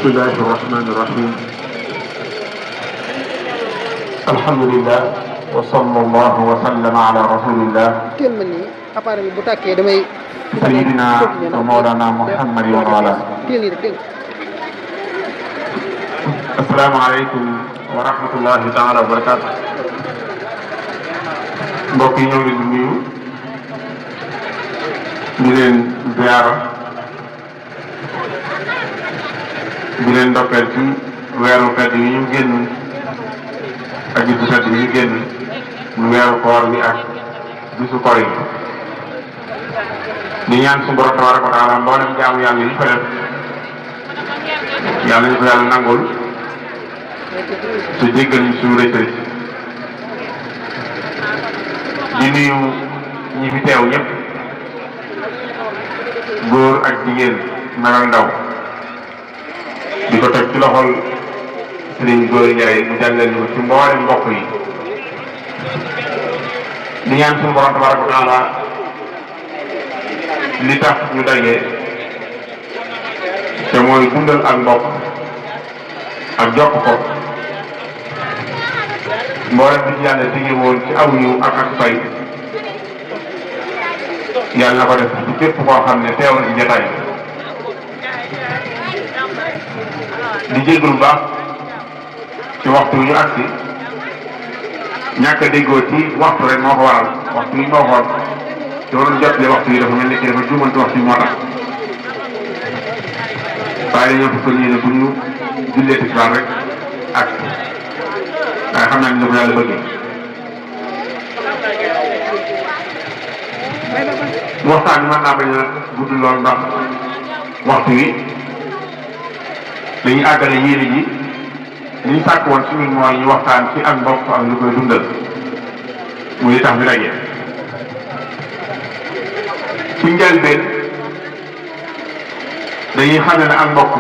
بسم الله الرحمن الرحيم الحمد لله وصلى الله وسلم على رسول الله سيدنا ومولانا محمد وعلى السلام عليكم ورحمة الله تعالى وبركاته mbokk yi ñoo ngi leen di nuyu di leen ziyaara di leen ndokkeel ci weeru fedd yi ñu génn ak bisu fedd yi ñu génn mu weeru koor bi ak bisu koor yi di ñaan suñu borom tabaraka wa taala mboolem jaamu yàlla yi ñu fa def yàlla ñu ko yàlla nangul su jéggal ñu suñu rëcc rëcc di nuyu ñi fi teew ñëpp góor ak jigéen mag ak ndaw di ko teg ci loxol Sëriñ Góor Njaay mu jàllale ñu ci mboolem mbokk yi di ñaan suñu borom tabaraka wa taala li tax ñu daje te mooy dundal ak mbokk ak jokk ko mboolem bi ci yàlla tege woon ci aw yu ak fay yàlla na ko def ci képp koo xam ne teew na ci jotaay di jégalu baax ci waxtu yu agsi ñàkk a déggoo ci waxtu rek moo ko waral waxtu yi moo xool te waroon jotlee waxtu yi dafa mel ni ki dafa juumantu waxtu yi moo tax waaye dañoo fas yéene bu ñu jullee tisbaar rek ak waaye xam naa ni ko yàlla bëggee waxtaan bi mën naa bañ a gudd lool ndax waxtu wi dañuy àggale yéene ji li ñu sàkk woon ci ñun mooy ñu waxtaan ci ak mbokk ak lu koy dundal muy li tax ñu daje ci njëlbeen dañuy xam ne ak mbokk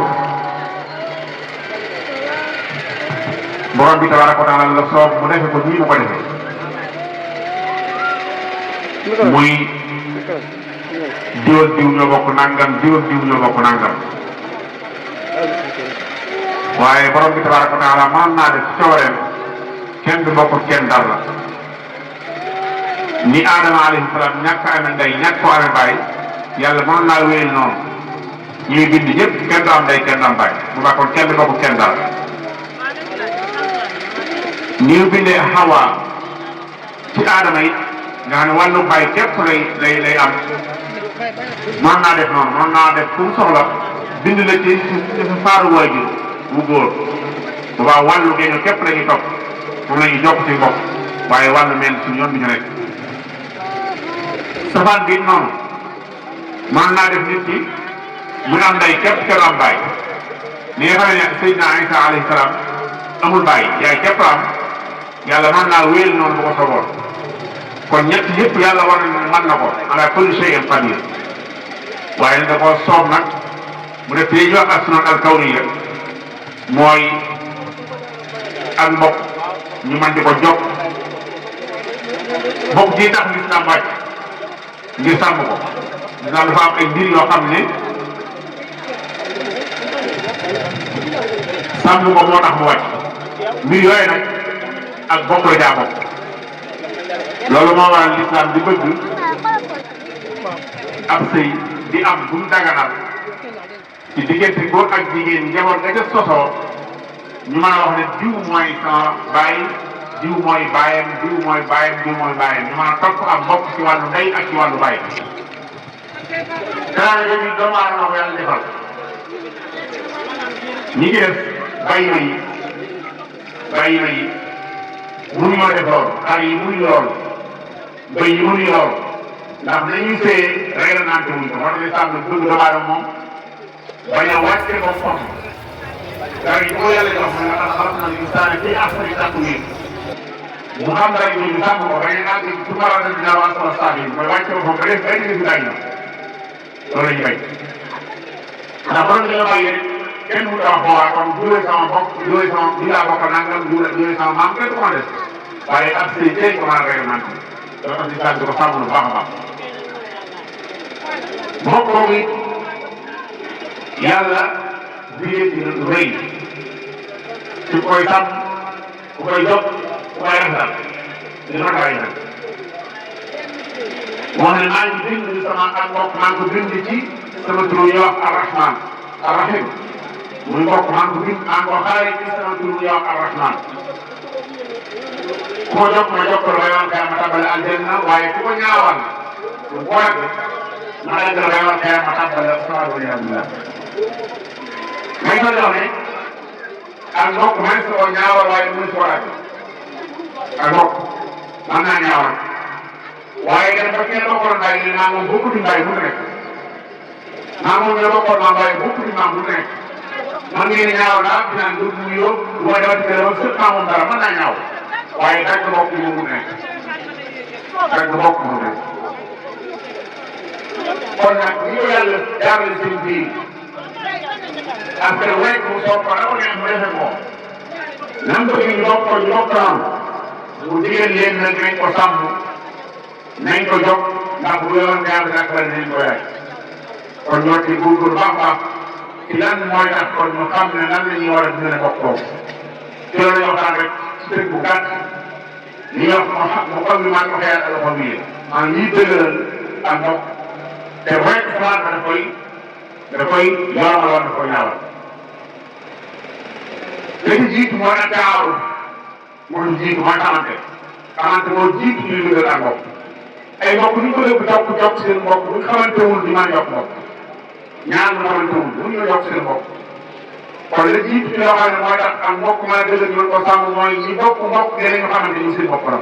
borom bi tabaraka wa taala la soob mu defe ko nii mu ko defee muy diw ak diw ñoo bokk nangam diw ak diw ñoo bokk nangam waaye borom bi tabaraka wa taala mën naa def ci cooreem kenn du bokk kenn dara ni Adama alayhi salaam ñàkk amee ndey ñàkk ko amee baay yàlla mën naa wéyal noonu ñuy bind ñëpp kenn du am ndey kenn du am baay bu baax kon kenn du bokk kenn dara ni ñu bindee Hawa ci Adama yi nga xam ne wàllu baay képp lay am mën naa def noonu mën naa def fu mu soxla bind la ci sa faaru waajur bu góor bu baax wàllu génn képp la ñuy topp moom la ñuy jokk ci mbokk waaye wàllu mel suñu yoon bi ñu nekk safaan bi noonu mën naa def nit ki mu am ndey képp kenn am baay ni nga xam ne Seydina Isa alayhi salaam amul baay yaay képp am yàlla mën naa wéyal noonu bu ko soboon kon ñett yëpp yàlla war na mën na ko ala kulli shay'in qadir waaye nag da koo soob nag mu def li ñuy wax as-sunan al-kawniyya mooy ak mbokk ñu mën di ko jokk mbokk ji tax lislaam wàcc ngir sàmm ko lislaam dafa am ay mbir yoo xam ne sàmm ko moo tax mu wàcc mbir yooyu nag ak bokk la jaa bokk loolu moo waral lislaam di bëgg ab sëy di am bu mu daganal ci diggante góor ak jigéen njaboot nga ca sosoo ñu mën a wax ne diw mooy sama baay diw mooy baayam diw mooy baayam diw mooy baayam ñu mën a topp ak mbokk ci wàllu ndey ak ci wàllu baay daanaka dañuy doomu aadama ko yàlla defal ñi ngi def bàyyi yi mënuñoo def loolu xar yi mënuñu loolu bëy yi mënuñu loolu ndax nañuy see réglementé wuñ ko war na sàmm bëgg doomu aadama moom bañ a wàcce ko foofu dara yi ko yàlla jox mooy nga xam na insaana fii ahsani taqwiim mu xam dara yi ñu sàmm ko bañ a àgg ci farata dina waa sama stade mooy wàcce ko foofu ba def benn defi dañ na loolu la ñu bay ndax borom dina bàyyi rek kenn mënut a wax boobaa kon duwee sama bopp duwee sama bi laa bokk nangam duwee sama maam kenn du ko def waaye ab sëy tey ko mën a réglementé loolu tax lislaam di ko sàmm lu baax a baax mbokk boobu it yàlla jigéen ci lu rëy ci koy sàmm ku koy jóg ku koy rafetal li ma bàyyi nag moo ne maa ngi bind sama ak mbokk maa ngi ko bind ci sama turu ñu wax arrahman arrahim muy mbokk maa ngi ko bind maa ngi ko xaare ci sama turu ñu wax arrahman ku ko jóg ma jokkal ba yoon xeer ma tabale aljanna waaye ku ko ñaawal ku ko rek ma daggal ba yoon xeer ma tabale sawar waliyadullah may ko jox ne ak mbokk man si ko ñaawal waaye mënu si ko rek ak mbokk man naa ñaawal waaye dem ba kenn bokkoon mbay ne maa moom bokkuti mbay mu nekk maa moom ñoo bokkoon maa mbay bokkuti maa mu nekk man ngeen ñaawal daal di naan du nuyoo bu ma demati kër ba sëpp maa moom dara mën naa ñaaw waaye dagg bokk yi mu nekk dagg bokk mu nekk kon nag ni ko yàlla jaarale seen biir parce que wéy mu soog ko dafa neex mu defee ko nam bëgg ñu bokk ko ñu bokk noonu bu digal leen nag nañ ko sàmm nañ ko jóg ndax bu yoon nga am nag bari nañ ko yaay kon ñoo ci góorgóorlu baax baax ci lan mooy tax kon ñu xam ne nan la ñuy war a dina bokk boobu ci loolu ñu waxtaan rek ci dëkk bu gàtt li nga wax mu xam ni maa ngi ko xeer ala xam yi maa ngi dëgëral ak mbokk te rek xalaat ba da koy yoramal war na koy ñaawal li ci jiitu mooy ak taawul moo jiitu mooy xamante moo jiitu ñuy dëgëral ak mbokk ay mbokk ñu ko dëgg jokk seen mbokk bu ñu xamantewul di mën a yokk mbokk ñaar ñu xamantewul bu ñu yokk seen mbokk kon la jiitu ci loo xam ne mooy tax ak mbokk mën a dëgg ñu ko sàmm mooy ñi bokk mbokk dinañu xamante ni seen bopp la.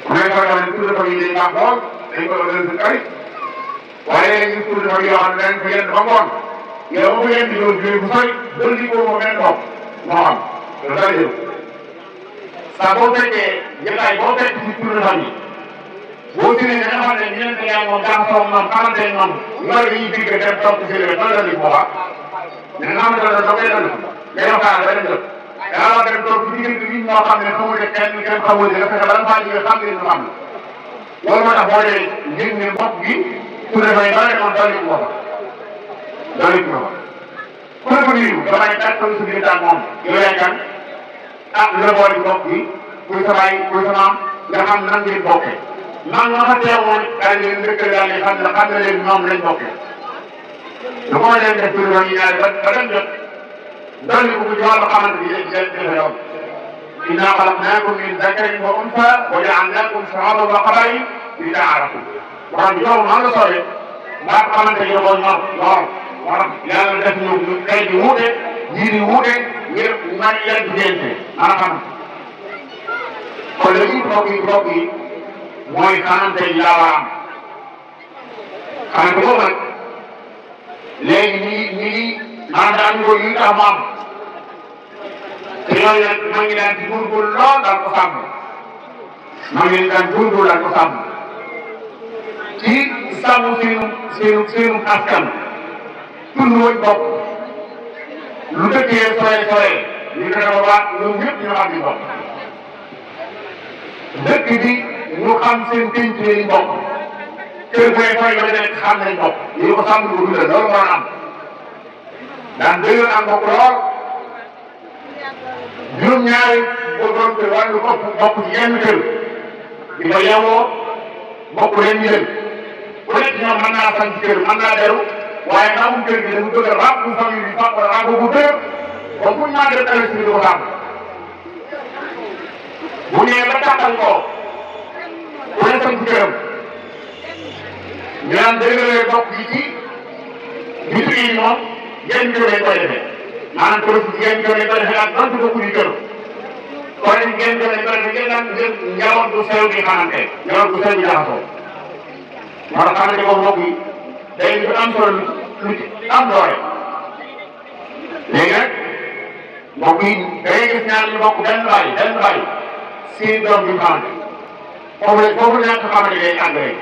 bu may faral di tudd famille day baax lool dañ ko organisé ay waaye léegi ñu tudd famille yoo xam ne dañ ko yend ba ngoon yow ba ko yend yow jógee bu sori dolli ko moo benn bopp moo xam loolu dara jël saa boo fekkee jotaay boo fekk ci tudd famille boo jëlee nga xam ne ñeent yaa moom jaxasoo moom xamante ne moom ñooy dañuy digg dem toog ci seen wet loolu la mais nga xamante ne da koy dal day waxtaan ba dem jot daa war a dem toog ci diggante nit ñoo xam ne xamul ne kenn xamul ne nga fexe bala nga faa jógee xam ngeen ñu xam loolu moo tax boo dee ngir ne mbokk gi su defee ba rek moom dolli ko fa dolli ko fa ku ne ko nuyu ba pare tàgg ko su diggante ak moom yow yaay kan ah lu la boole ci mbokk gi kuy sa baay kuy sa maam nga xam nan ngeen bokkee man ma fa teewoon daal leen dëkkal daal di xam ne leen ñoom lañ bokkee lu ko leen def tur yi ñaari ba dem jot dolli ko ci wàllu xamante ni dafa yoon inna xalaqnaakum min zakarin wa unsa wa jaalnaakum shu'uuban wa qabaa'ila li ta'aarafu waxam bi yow maa nga soobee mbaa xamante ni ko ñor lool moo tax yàlla def ñu xëy di wuute jiir yi wuute ngir man leen diggante ana xam kon la ci mbokk yi mooy xamante ni daa war a am xamante boobu nag léegi ñi ngi maanaam daal ñu ko yi tax mu am te yooyu nag maa ngi daan ci góorgóorlu lool daal ko sàmm maa ngi daan góorgóorlu daal ko sàmm ci sàmm seenu askan tund wañ bokk lu dëkkee sore ñu fexe ba baax ñoom ñëpp ñu xam ni bokk dëkk bi ñu xam seen pénc yi bokk kër bu fay ba nekk xam nañ bokk ñu ko sàmm ko dundal loolu moo am daan dëgër am bokk lool juróom-ñaari borom kër wala lu bokk ci yenn kër di ko yewoo bokk leen ñu dem ku nekk ñoom mën naa sant kër mën naa deru waaye amul kër gi dafa bëgg a ràbb famille bi fàq wala ràbb bu dër ba fu ñu màgg rek tamit di ko sàmm bu ñëwee ba tàqal ko ku ne sant këram ñu naan dëgëralee bokk yi ci bisu yi moom yenn kër lañ koy defee maanaam kër gi yenn kër lañ koy defee ak donte bokkuñu kër kon yenn kër lañ koy defee ngeen daan ngeen njaboot bu sew bi xamante njaboot bu sew bi jaxasoo moo tax xamante boobu mbokk yi day lu am solo lu ci am doole léegi nag mbokk yi da ngay gis ñaar ñu bokk benn baay seen doom bi xamante foofu ñàkk xamante day àgg rek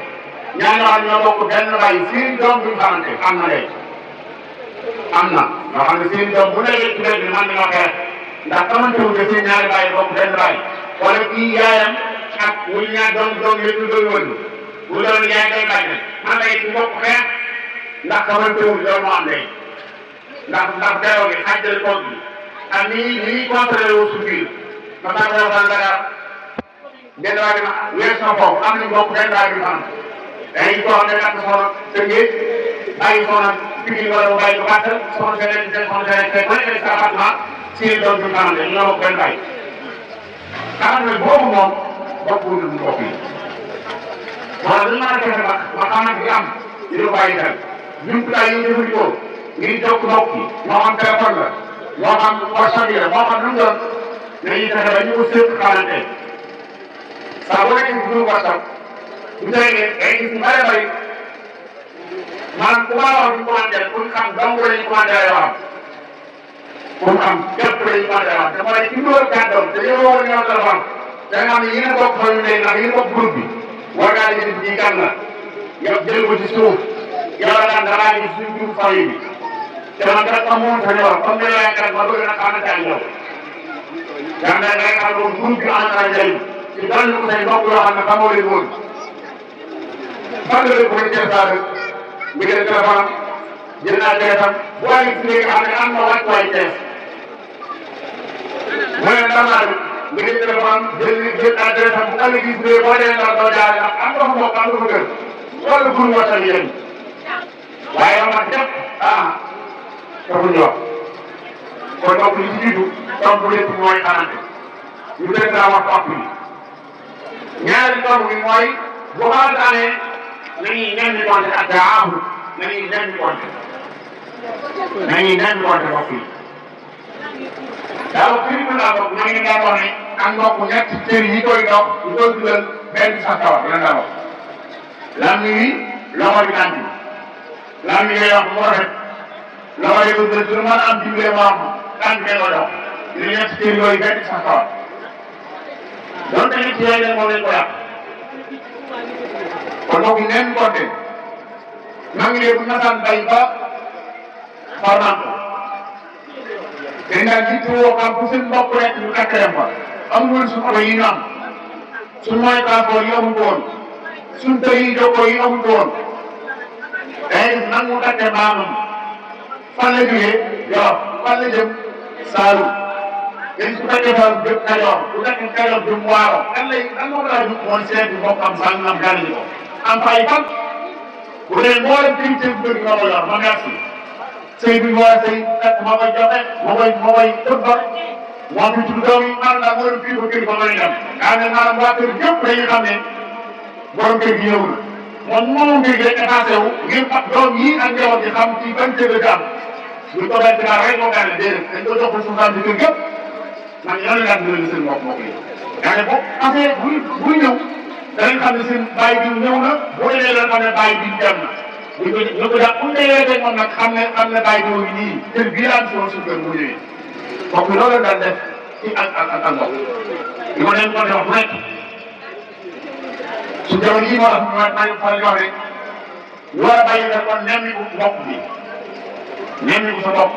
ñaar ñoo xam ne ñoo bokk benn baay seen doom bi xamante am na léegi am na ñoo xam ne seen doom bu nekkee ci benn bi mën nañoo xeex ndax xamante wu ne seen ñaari baay bokk benn baay wala kii yaayam ak wala ñaar doom yëpp doon wënd bu doon yaay doon baay nag man lay ci bokk xeex ndax xamante wu loolu moo am léegi ndax dayoo gi xaajale tool bi ak ni contrôlé wu suñu biir ma tax ma waxal Dakar benn waay bi weesu na foofu am nañu bokk benn waay bi am dañuy toog ne gàtt soxna tënkee bàyyi soxna Pikine wala mu bàyyi ko gàtt soxna seen soxna seen fekk ba nekk sa appartement si doon ñu xamante ñoo bokk benn bàyyi xamante ne boobu moom bokkul ñu bokk yi wala dañu mën a fexe ba xamante bi am di ko bàyyi xel jumtukaay yi ñu jëfandikoo ngir jokk mbokk yi moo xam téléphone la moo xam WhatsApp yi la moo xam lu mu doon dañuy fexe ba ñu ko séq xamante saa bu nekkee ci biir WhatsApp bu tawee day gis ñu bëree bëri maanaam ku ma la wax ñu commenté pour ñu xam dong la ñu commenté yoo xam pour mu xam képp la ñu commenté yoo xam te mooy ci dugal kàddoom te yow woo ñëw téléphone da nga xam ne yéen a bokk fa ñu ne ndax yéen a bokk groupe bi war ngaa di gis ñi kan la yow jël ko ci suuf yow la daan dangaa gis suñu groupe famille bi te man kat amoon sa numéro comme ni la kat ma bëgg na xamante ak yow yaa ngi lay xam ne groupe bi am na njëriñ ci doon ko say mbokk yoo xam ne xamoo leen woon fan la leen ko mën a jël saa rek mi ngi leen téléphone am jël naa téléphone bu ay gis léegi xam ne am na wàccuwaay kees mu ne ndam naa mi ngi téléphone am jël naa téléphone bu ëllëg gis léegi boo dee ndax doo jaaree ndax am nga fa mbokk am nga fa kër wala pour mu wasal yéen waaye yow nag képp taxul ñu wax kon donc li ci jiitu tomb lépp mooy xamante ñu dégg naa wax waxtu bi ñaari tomb bi mooy bu xamante amee nañuy nen di compter ak taawun nañuy nen di compter mbokk yi daaw kii bi laa bokk ñoo ngi daan wax ne ak mbokk ñett cër yi koy dox ñu koy dugal benn sax kawar lan daa wax lam wi loxo bi tànk bi lam wi wax mu rafet loxo yi ko gën su mën am dimbalee mu am tànk bee ko dox li ñett cër yooyu benn sax kawar donte nit yooyu leen moom lañ ko yàq kon donc neen compté maa ngi leen bu nasaan bay ba xaw naa ko dañ daan jiitu woo xam fu seen mbokk rek ñu takk dem fa amul woon suñu oto yi ñu am suñu moyen transport yi amul ko woon suñu tëy yi jokkoo yi amul ko woon day gis nag mu takkee maamam fan la jógee Jolof fan la jëm Saalum dañ ko takkee Saalum jëm Kajoor bu takkee Kajoor jëm Waalo kan lay kan moo ko daa jóg mooy seeti mbokkam sàngam gàllankoor ko am fay fan bu dee mboolem kër gi ma ko yor ma merci sëy bi moo sëy fekk moo koy joxe moo koy football moo fi tudd doom yi maanaam daal moo doon kii ba kër ba mën a dem daa ne maanaam waa kër yëpp dañuy xam ne borom kër gi ñëw na moom kër gi rek effacé wu ngir fat doom yi ak njaboot gi xam ci ban kër la am buñ ko benn xibaar rek moo gàll déedéet dañ ko jox ko suufaan bi kër yëpp man yàlla daan dina seen mbokk yi daa ne bu affaire buy ñëw danañ xam ne seen bàyyi bi ñëw na boo demee danañ xam ne bàyyi bi dem na ñu ko jàpp bu ñu demee rek moom nag xam ne bàyyi bi woon nii kër bii laa am si woon suñu kër mu ñëwee mbokk yi loolu daan def ci ak mbokk li ko leen doon wax bu nekk su jamono yii moo tax maa ngi faral di wax rek lu war a bàyyi nga kon nemmiku mbokk bi nemmiku sa mbokk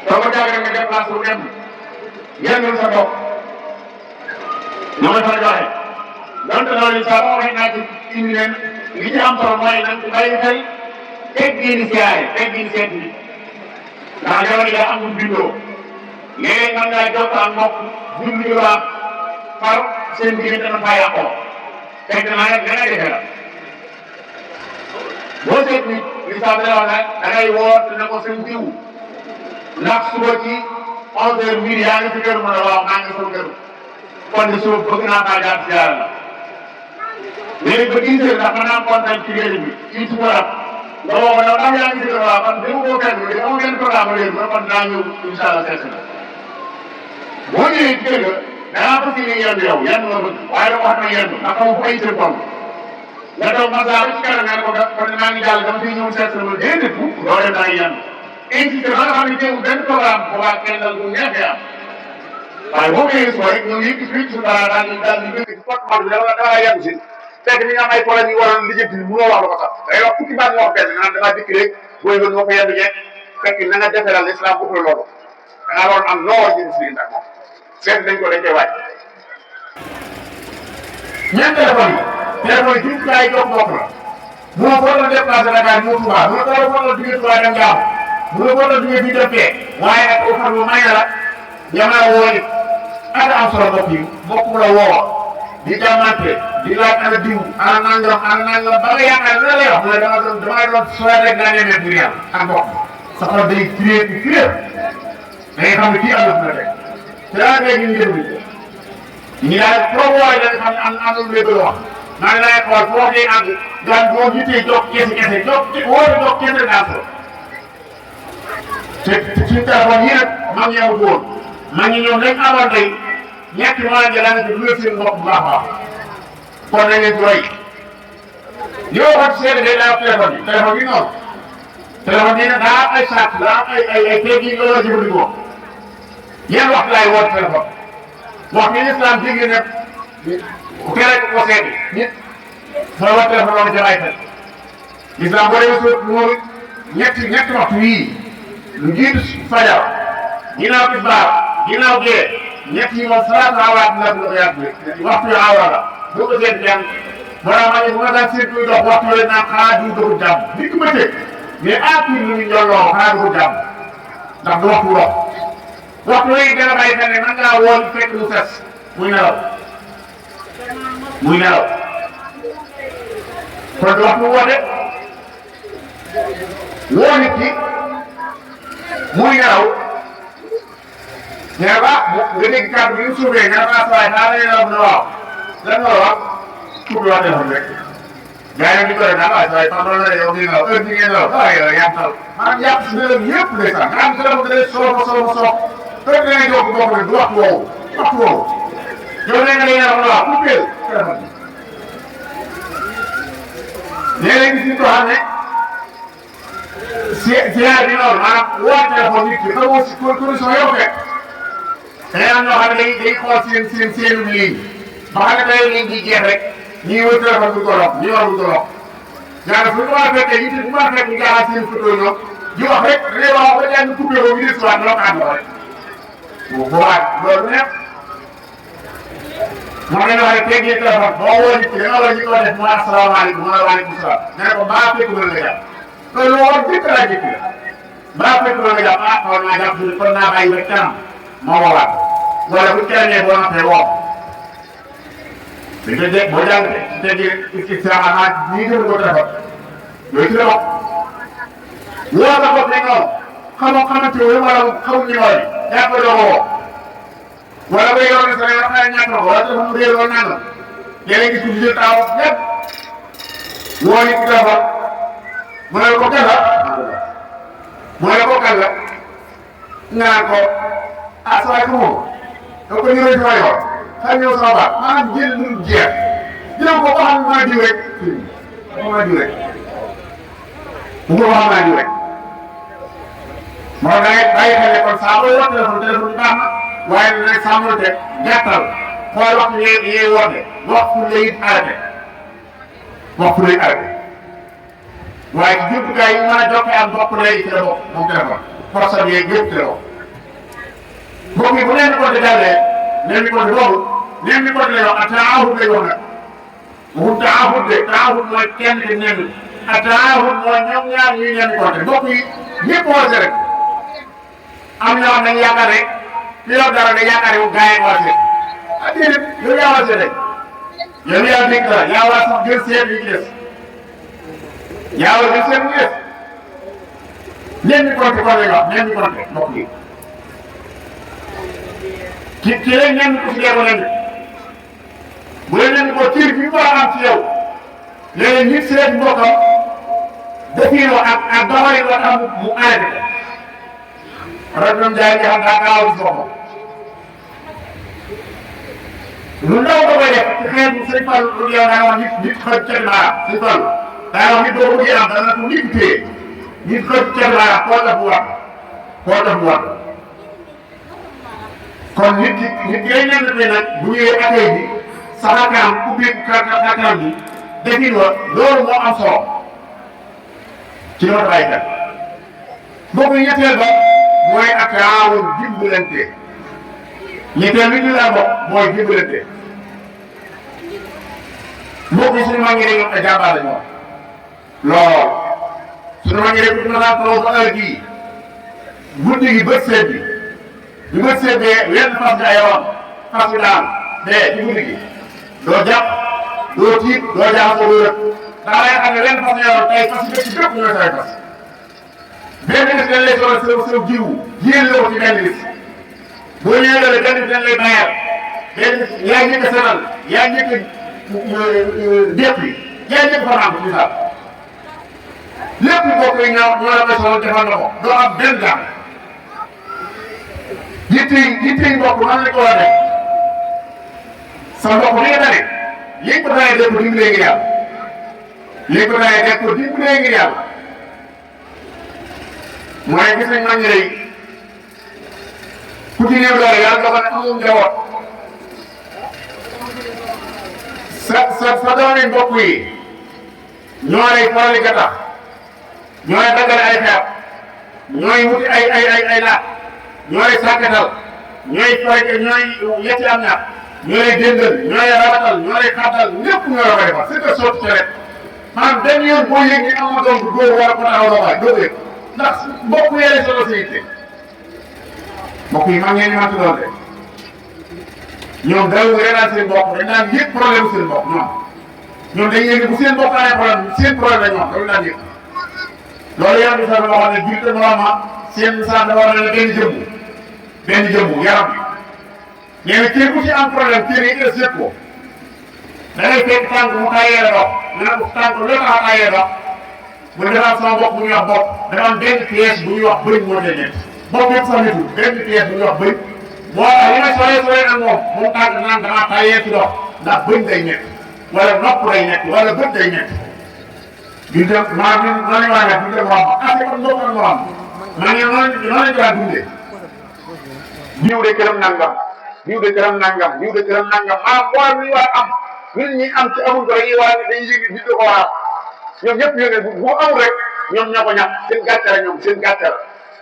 soo ko jaagee nga déplacé wu dem yëngal sa mbokk ñoo may faral di waxee donte loolu saa boo waxee naa ci indi leen li ci am solo mooy nañ ko bàyyi xel teggini siyaare teggini seet bi ndax jamono daa amul bindoo léeg-léeg mën ngaa jokkoo ak mbokk jublu ci waa far seen diggante na faa yàqoo fekk naa nag dana defe la boo seet nit li saa dana wax nag da ngay woote ne ko seen jiw ndax suba ci 11h midi yaa ngi si kër mu ne waaw maa ngi sama kër kon de suba bëgg naa faa jaar siyaare la léegi ba 10 heures ndax mën naa am kontaan ci réew mi ci suba nga woo ko ndax yaa ngi si kër waaw man dama ko kenn léegi amul benn programme léegi ma kon dinaa ñëw incha allah seet na boo ñëwee ci kër ga dangaa fas yéene yendu yow yendu nga bëgg waaye dama wax na yendu ndax xamu fu ay seen toll nga toog masaa ba ci kanam nga ne ko kon maa ngi jàll dama fiy ñëw seet na ma déedéet bu doo dem daa ngi yendu insisté ba nga xam ne teewul benn programme boobaa kenn dal bu neexee am waaye boo ñëwee suba rek ñëw yëg si dara daal di bëgg ci portement bi dama yendu si fekk ni nga am ay problème yu waroon lijjanti mënoo wax lu ko sax day wax fukki baat nga wax benn naan damaa dikk rek booy gën moo ko yendu ñeeg fekk na nga defee daal islam bokkul loolu da ngaa waroon am noo war a jënd si diggante ak moom seet dañ koy waaj. ñeent téléphone yi jumtukaay yi toog bopp la moo foog la déplacé Dakar moo Touba moo tax foog la jógee Touba dem Gaaw bu la war a duggee fii dem fee waaye nag au fond may na la ñoom la woo nit ak am solo mbokk yi mbokk mu la woo di jàmmante di laaj ana diw ana nangam ba nga yaakaar ne la lay wax mu ne dama doon soit rek daa ñemee pour yàlla ak mbokk sa xol day firee bi firee da ngay xam ne kii am na fu la teg te daal léegi ñu ngi ñu daal trop waaye da nga xam ne am na lu bëgg a wax maa ngi lay xool foo dee àgg daan boo jiitee jox kese wóor jox kese daal ko te suñu téléphone yi nag mag ñi amul woon mag ñi ñoom dañ amoon tey ñetti mois de l'année bi dugal seen bopp bu baax a baax kon nañ leen ci roy li ma waxoon seede day daa téléphone yi noonu téléphone yi nag daa am ay sart daa am ay teeg yi loolu la jëfandikoo yan waxtu laay woote téléphone wax ni islam digg ne tere ko seeti nit mooy woote téléphone loolu jël ay fen islam boo demee suuf moom ñetti waxtu yii lu jiitu fajar ginnaaw tisbaar ginnaaw gee ñett yi moom salaatu awaat la ko yàgg waxtu yu awa la boo ko seet jàng maanaam ma ne bu ma daan seet kuy dox waxtu yooyu naan xanaa du dugg jàmm nit ku bëccëg mais lu ñu ñolloo xanaa dugg jàmm ndax du waxtu dox waxtu yooyu dana bàyyi xel ne man ngaa woon fekk mu ses muy nelaw kon du waxtu woote woo nit ki muy nelaw mais ba nga dégg kàddu gi ñu suufee nga ne waaye daa lay nelaw ne waaw lan nga wax pour wax téléphone rek gars yi ñu ko def waaye waaye patron la yow ngi nelaw heure bi ngeen nelaw waaye yow yàqal maanaam yàq si nelaw yëpp lay sax nga xam ne téléphone da lay soof heure bi ngay jox bokk rek du waxtu woowu yow nee nga day nelaw ne waaw coupé téléphone bi léeg-léeg gis ñu ko xam ne ziar bi noonu maanaam woo téléphone nit ki xamoo si condition yow fekk da ngay am ñoo xam ne day xool seen ligne ba xam ne tey ligne bi jeex rek ñuy wër téléphone bu ko lox ñuy war bu ko lox ñaata fu ñu war a fekkee nit bu ma fekk ñu jaaxal seen photo ñoom di wax rek da ngay wax ba jàng coupé ko ñu des waat lokaat la rek boobaa loolu nekk moo leen wax rek teggee téléphone boo woo nit ki da nga war a ñu ko def mooy asalaamaaleykum wa waaleykum salaam nga ne ko mbaa fekk mën nga jàpp te loolu war dëkk laa jëkk la mbaa fekk mën nga jàpp ah xaw naa jàpp kon naa bàyyi ba kanam moo woowaat wala bu keneen boo nattee woo dañ koy dégg boo jàngatee su teggee istiraxanaat ñii gën ko téléphone yooyu ci la bokk woo sa bopp ne noonu xamante wu wala xamul numéro bi yaa ko doog a woo wala ba yoroon sa yoo xam ne ñàkk na ko wala téléphone mu réer wala nangam léeg-léeg gis ko jël taw yëpp woo nit ki téléphone mu ne ko kan la mu ne ko kan la nga naan ko ah saa ko moom donc ñu ngi lay yor xëy ñëw sama baat maanaam jël lu jeex jël ko xam ne maa jiw rek maa jiw rek bu ko wax maa jiw rek moo da ngay bàyyi xel ne kon saa booy wax téléphone bi baax na waaye nag saa mu teg gàttal xool waxtu yee woote waxtu lay arrêté waxtu lay arrêté waaye ci jumtukaay yi mën a jokkoo ak mbokk lay ci la bokk moom téléphone force bi yeeg yëpp ci la bokk mbokk yi bu leen di compter jàllee leen di compter boobu leen di compter lay wax ak taahud lay wax nag waxul taahud de taahud mooy kenn te ñenn ak taahud mooy ñoom ñaar ñuy leen di compter mbokk yi ñëpp woote rek am ñoo xam ne yaakaar rek ki yor dara nga yaakaar yow gars yi woote ah déedéet yow yaa woote rek yow yaa dégg dara yaa war a sax jël seet yi ci des yaa war a jël seet yi ci des leen di compter kon lay wax leen di compter mbokk yi ci leen ñenn ko si yeewu leen bu leen leen ko tiir bi mu war a am ci yow léeg-léeg nit seet mbokkam defiinoo ak doxalin wa tax mu arrêté ko rajulun jaay nga xam daa gaaw si boppam lu ndaw ko koy def ci xeetu sëñ Fall lu yow daa wax nit xëj ca maanaam sëñ Fall daa wax nit boo ko bëggee am dana ko nit téye nit xëj ca maanaam koo tax mu war kon nit ki lay ñaan nag bu ñëwee accueil bi saxakaam ubbi kàttan bi defin wa loolu moo am solo ci li ma bàyyi xel mbokk yi ñetteel ba mooy ak taawun dimbalante ñetteel bi ñu la bokk mooy dimbalante mbokk yi suñu mag ñi dañoo ay jàmbaar lañu wax lool suñu mag ñi rek bu ñu la taw ba heure bii guddi gi bët seet bi bët seet bee wenn fas nga yoroon fas bi daal dee ci guddi gi doo jàpp doo tiit doo jaaxasoo doo rëb daa lay xam ne wenn fas nga yoroon tey fas yi dëkk bépp ñooy say fas benn bis dañ lay soxla sa jiwu jigéen la ko ci benn bis boo ñëwee loolu benn bis dañ lay bayal benn bis yaa njëkk a setal yaa njëkk a déppi yaa njëkk a fanaan ko misaal lépp mbokk yi ñoo la may soxla defal na ko doo am benn jàmm yitte mbokk man la ko war a def sa mbokk li nga tane li nga ko tanee def ko dimbalee ngir yàlla li nga ko tanee def ko dimbalee ngir yàlla mooy gis nañ mag ñi lay ku ci néew doole yàlla dogal ne amul njaboot sa doole mbokk yi ñoo lay farali gattax ñoo lay daggale ay xeer ñooy wuti ay laaj ñoo lay sàkkatal ñooy fay ñooy yetti am ñaar ñoo lay dëndal ñoo lay rabatal ñoo lay xaatal lépp ñoo la koy defal c'est que sotti ci rek maanaam benn yoon boo yëg ni am na doom bu góor war a ko taxaw la waay doo ko yëg ndax mbokk yële solo si yitte mbokk yi maa ngi leen di màcc doon de ñoom daal réeral seen mbokk dañ daan yëg problème seen mbokk ñoom dañ yëg bu seen mbokk amee problème seen problème la ñoom dañu daan yëg loolu yaram bi sax boo xam ne jullit ak moroomam seen sax dafa war a ne benn jëmmu yaram bi nee na kii ku ci am problème kii yi des yëpp ko da ngay fekk tànk mu taayee la dox mu ne ko tànk lu tax a taayee dox mu ne dafa am sama bopp bu ñuy wax bopp dafa am benn pièce bu ñuy wax bëñ moo tee ñett bopp yëpp sax nitul benn pièce bu ñuy wax bëñ moo tax li ma soree ak moom tànk naan damaa taayee ci dox ndax bëñ day ñett wala nopp day ñett wala bët day ñett ñu dem maanaam ñun noonu la ñu war a def ñu dem romb ah c'est comme mbokk ak morom maa ngi noonu lañ ko daan dundee diw de këram nangam diw de këram nangam diw de këram nangam maanaam mboolem li ñu war a am ñun ñi am ci amul ko dañuy war a dañuy yëg nit ko war a am ñoom ñëpp yëg bu amul rek ñoom ñoo ko ñàkk seen gàcce la ñoom seen gàcce la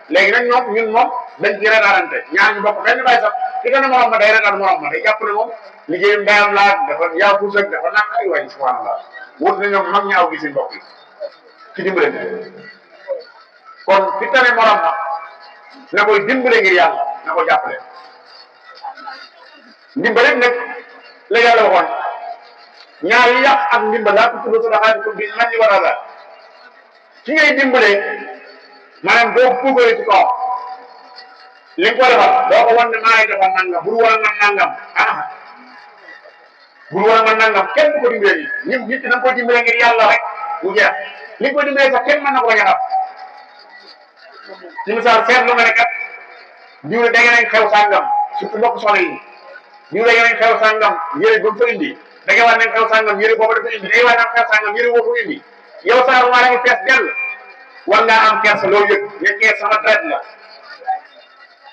léegi nag ñoom ñun moom dañ ci reetaarante ñaar ñu bokk benn bay sax ki gën a morom ma day reetaar morom ma day jàpp ne moom liggéeyam ndayam laaj dafa yaa fuus ak dafa naan ay waay subhanallah wut na ñoom mag ñaaw gi si mbokk yi ci dimbale kon fi tane morom ma na koy dimbale ngir yàlla na ko jàppale ndimbale nag la yàlla waxoon ñaar yi yàq ak ndimbal laa tudd sadaqaatikum bil manni wal adhaa ki ngay dimbale maanaam doo puugaree ci kaw li nga ko defal doo ko wan ne maa ngi defal nangam bul wala man nangam bul wala man nangam kenn du ko dimbalee nii nit ki na nga ko dimbalee ngir yàlla rek mu jeex li nga ko dimbalee sax kenn mën na ko bañ a xam ci misaal seetlu nga ne kat diw ne dégg nañ xew sàngam surtout mbokk soxna yi diw dégg nañ xew sàngam yére ba mu fa indi da ngay war nañ xew sàngam yére boobu dafa indi da ngay war nañ xew sàngam yére boobu indi yow saa ru maa ngi fees dell war ngaa am kersa loolu yëg nekkee sama traite la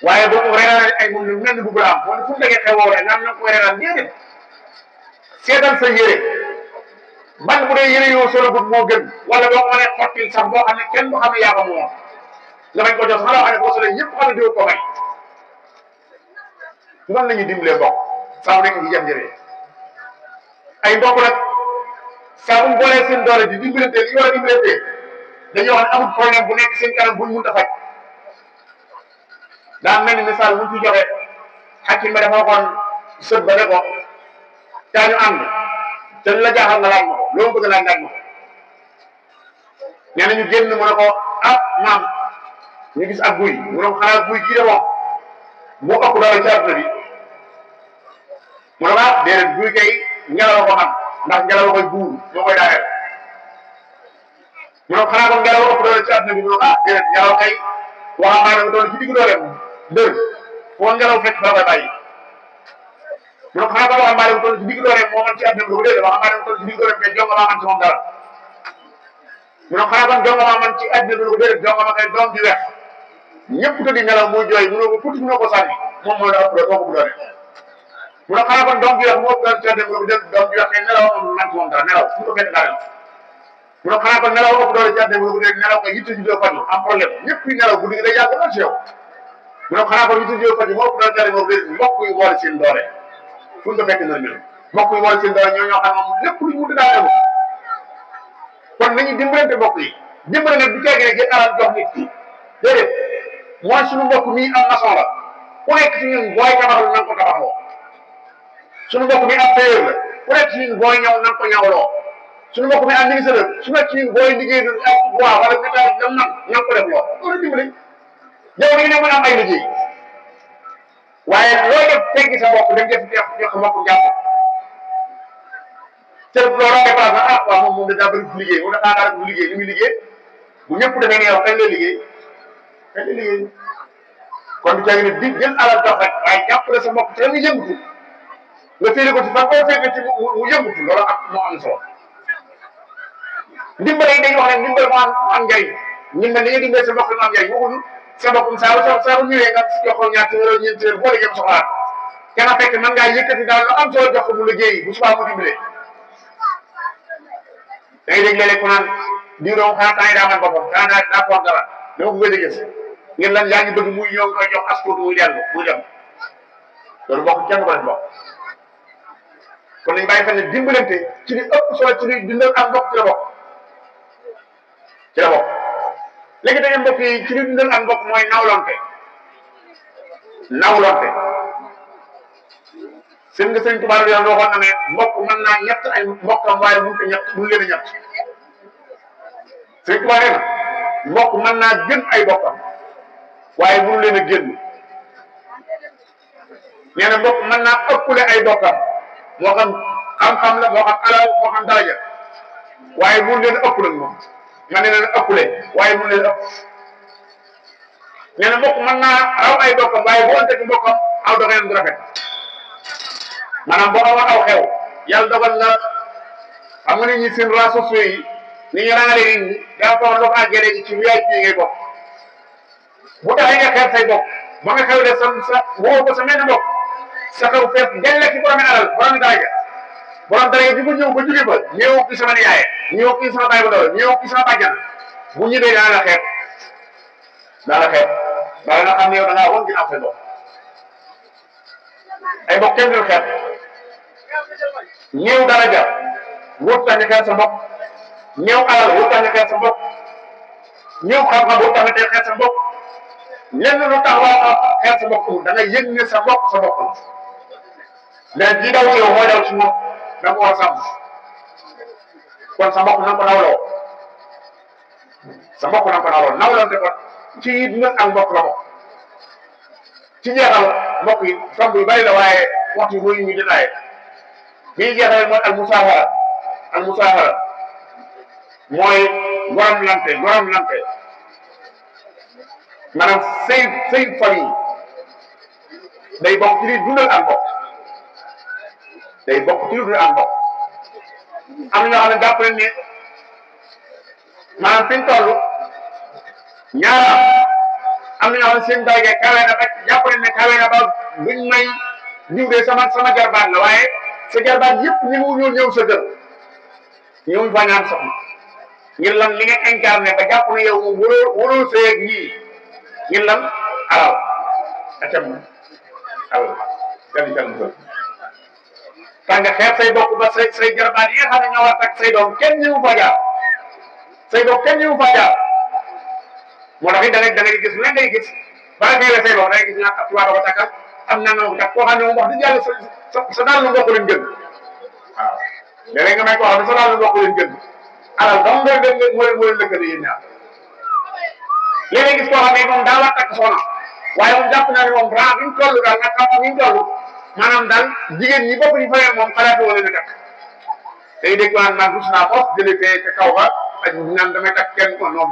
waaye boo ko reeraan ay moom lu mel ni bëgg la am moom fu mu déggee xewoo rek nga am na ko reeraan déedéet seetal sa yére man bu dee yére yow solo gut moo gën wala boo ko mënee xottil sax boo xam ne kenn du xam ne yaa ko moom nga bañ ko jox sax loo xam ne boo solee ñëpp xam ne diw ko may noonu la ñuy dimbalee mbokk saa nekk ci jëm-jëmee ay mbokk nag saa bu mu boolee seen doole di dimbalante li ñu war a dimbalante dañoo wax ne amul problème bu nekk seen kanam buñ mënut a faj daa mel ni misaal buñ ci joxe xakim ba dafa waxoon sët ba ne ko daa ñu ànd te lu la jaaxal nga laaj ma ko loo bëgg laaj ma ko nee na ñu génn mu ne ko ah maam ñu gis ak guy mu ne ko xanaa guy gii de moom moo ëpp doole ci àdduna bi mu ne ko ah déedéet guy kay ngelaw ko man ndax ngelaw koy buur moo koy daaneel mu ne ko xanaa kon ngelaw ëpp doole ci àdduna bi mu ne ko ah déedéet ngelaw kay waxambaane nga doon ci digg dooleem dër foo ngelaw fekk fa koy bàyyi mu ne ko xanaa kon waxambaane nga doon ci digg dooleem moo man ci àdduna bi lu ko déedéet waxambaane nga doon ci digg dooleem kay jonga maa man ci moom dara mu ne ko xanaa kon jonga maa man ci àdduna bi lu ko déedéet jonga ma kay doom di weex ñëpp tëddi ngelaw muy jooy mu ne ko tuuti mu ne ko sànni moom mooy la ëpp doole moo ko bu doole mu ne xanaa kon doom bi weex mu ëpp doole ci àdduna bi lu ko déedéet doom bi weex kay nelaw man ci moom dara nelaw fu ko fekk daaneel mu ne xanaa kon nelaw ëpp doole ci àdduna bi lu ko déedéet nelaw kay yitte ji doo faju am problème ñëpp yi nelaw guddi gi day yàgg lool ci yow mu ne xanaa kon yitte ji doo faju moo ëpp doole ci àdduna bi lu ko déedéet mbokk yi boole seen doole fu ñu ko fekk na mel mbokk yi boole seen doole ñoo xam moom lépp luñ mun daa kon nañu dimbalante mbokk yi dimbale nag du teegi ne jël alal jox nit ki déedéet mooy suñu mbokk mii am maçon la ku nekk ci ñun booy tabaxlu na nga ko tabaxloo suñu mbokk mi am tailleur la ku nekk ci ñun booy ñaw na nga ko ñawloo suñu mbokk mi am ministre la su nekk ci ñun booy liggéey ak bois wala métal dam na nga ko def loo loolu dimbali yow dañu ne mën a am ay liggéey waaye loo def teggi sa mbokk dem def jox mbokk jàpp te loolu dépassé ah waaw moom daa bëri bu liggéey wala daa bu liggéey li muy liggéey bu ñëpp defee ne yow kañ lay liggéey kañ lay liggéey kon du caagi ne di jël alal jox rek waaye jàppale sa mbokk te la muy yëngatu nga féere ko ci fan koo fekk ci mu yëngatu loolu ak moo am solo ndimbal yi dañuy wax ne ndimbal moo am njëriñ ndimbal li nga dimbale sa mbokk mu am njëriñ waxuñu sa mbokk saa bu ñëwee nga jox ko ñaar téeméer ñeent téeméer boo liggéey soxlaat kenn a fekk mën ngaa yëkkati daal lu am solo jox ko mu liggéey bu subaa mu dimbalee da ngay dégg léeg-léeg ku naan diw doom xanaa temps yi daa mën boppam xanaa daa ko dara dama ko gëj a gis ngir lan yaa ngi bëgg muy ñëw nga jox askan muy dellu muy dem loolu bokk kenn ko def bokk kon nañu bàyyi xel ne dimbalante ci li ëpp solo ci li dundal ak mbokk ci la bokk ci la bokk léegi da ngeen mbokk yi ci li dundal ak mbokk mooy nawlonte nawlonte seen nga sëñ Tuubaa yoon waxoon na ne mbokk mën naa ñett ay mbokkam waaye mënut a ñett mënu leen a ñett sëñ Tuubaa nee na mbokk mën naa gën ay bokkam waaye mënu leen a génn nee na mbokk mën naa ëppale ay bokkam moo xam xam-xam la moo xam alal moo xam daraja waaye mënu leen a ëpp nag moom man ne leen ëppale waaye mënu leen a ëpp nee na mbokk mën naa raw ay bokkam waaye bu ante ci mbokkam aw doxalin bu rafet maanaam boo amoon aw xew yàlla dogal nga xam nga nit ñi seen réseaux sociaux yi ni ñu rangale nit ñi daa ko loo ko àggee léegi ci VIP ngay bokk bu taxee nga xeeb say bokk ba nga xew de sa woo ko sa mel mbokk sa xew fees delle ci borom alal borom daraja bi ko ñëw ba jóge ba ñëw ki sama nijaay ñëw ki sama baay bu ndaw ñëw ki sama bàjjan bu ñëwee daa la xeeb daa nga xam ne yow da ngaa woon ginnaaw say bokk ay bokk kenn du xeeb ñëw daraja wut tax ñu xeeb sa mbokk ñëw alal wut tax ñu xeeb sa mbokk ñëw xam-xam wut tax ñu xeeb sa mbokk lenn lu tax waa xeeb sa mbokk da nga yëg ne sa mbokk la léegi daw ci yow mooy daw ci moom da nga ko war a sàmm kon sa mbokk na nga ko nawloo nawlante kon ci dundal ak mbokk la bokk ci jeexal mbokk yi tomb yu bari la waaye waxtu mooy ñu détaillé bi jeexal mooy al musaahara mooy gorom lante maanaam sëy famille day bokk ci li dundal ak mbokk am na ñoo xam ne jàpp nañ ne maanaam fi ñu toll ñaara am na ñoo xam ne seen béykat kawe na rek jàpp nañ ne kawe na ba buñ may jiw de sama jarbaat la waaye sa jarbaat yëpp ñi mu ñëw sa kër ñëw fa ñaan soxna ngir lan li nga incarné ba jàpp ne yow moom waroo sëy ak ñii ngir lan alal tax nga xeeb say bokk ba say jarbaat yi nga xam ne ñoo war tak say doom kenn ñëwu fa jaar say bokk kenn ñëwu fa jaar moo tax it da ngay gis lu ngay gis ba nga xeebee say bokk da ngay gis ñaar ab tubaab ba takkal am na nga tak koo xam ne moom wax dëgg yàlla sa daal lu mbokk leen gën waaw léeg-léeg nga may koo xam ne sa daal lu mbokk leen gën alal dam nga dégg moo leen lëkkale yéen ñaar léeg-léeg gis koo xam ne moom daa war takk soxna waaye moom jàpp naa ne moom raa bi ñu toll daal nga xam ni ñu toll maanaam daal jigéen ñi bopp ñu fayee moom xalaatu wala na takk day dégg naan man rus naa ko jëlee fee ca kaw ba ak naan damay takk kenn ko non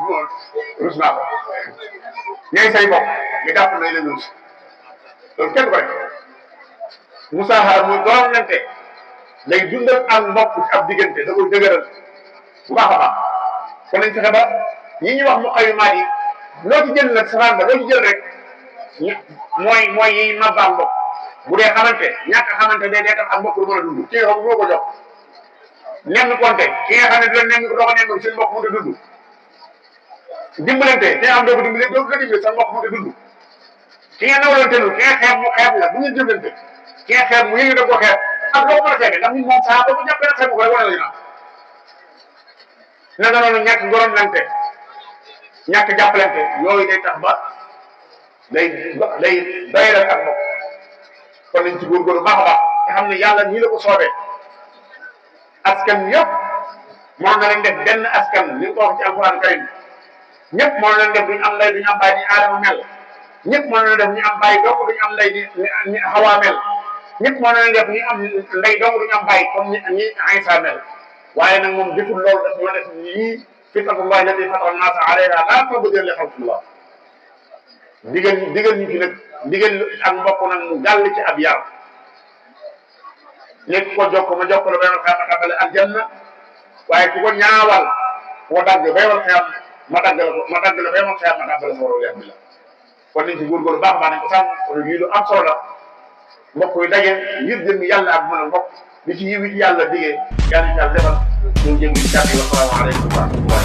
rus naa ko ñooy say bopp nga jàpp nañ leen rus loolu kenn ko rek musaahara muy doon lante lay dundal ak mbokk ci ab diggante da koy dëgëral bu baax a baax kon nañ fexe ba ñi ñuy wax mu xayumaat yi loo ci jël nag safaan ba loo ci jël rek mooy yi mabbaam mbokk bu dee xamante ñàkk xamante day tax ak mbokk du mën a dund ki nga xam moo ko jox nem konte ki nga xam ne dina nem ko doo ko nem seen mbokk mu di dund dimbalante ki nga xam doo ko dimbale doo ko dimbale sa mbokk mu di dund ki nga nawlante lu ki nga xeeb mu xeeb la bu ñu jëflante ki nga xeeb mu yëngi da ko xeeb ak loo ko mën a xeebe ndax nit moom saa ba ko jàppee nag xeeb ko rek wala la ginnaaw naka noonu ñàkk gorom lante ñàkk jàppalante yooyu day tax ba day doyral ak mbokk kon nañ ci góorgóorlu baax a baax te xam ne yàlla nii la ko soobee askan yëpp moo na leen def benn askan li ko wax ci alquran karim ñëpp moo na leen def duñu am ndey duñu am baay ni aadama mel ñëpp moo na leen def ñu am baay dong duñu am ndey ni Hawa mel ñëpp moo na leen def ñu am ndey dong duñu am baay comme ñi Aysa mel waaye nag moom deful loolu daf ñoo def yii fitratullahi allati fatara naasa alayha laa tabdila li xalqillah digal ñu ci nag digal ak mbokk nag mu gàll ci ab yar nekk ko jokk ma jokk la ba yomal xeam ma tàbbale aljanna waaye ku ko ñaawal ku ko dagg ba yomal xeam ma dagg la ba yomal xeam ma tàbbale sa waroo bi la kon nañ ci góorgóorlu baax a baax nañ ko sàmm kon lii lu am solo la mbokk yi daje ngir jëm yàlla ak mën a mbokk li ci yiw it yàlla digee yàlla defal ñu jëm ci kàddu yi wa salaamu aleykum wa rahmatullah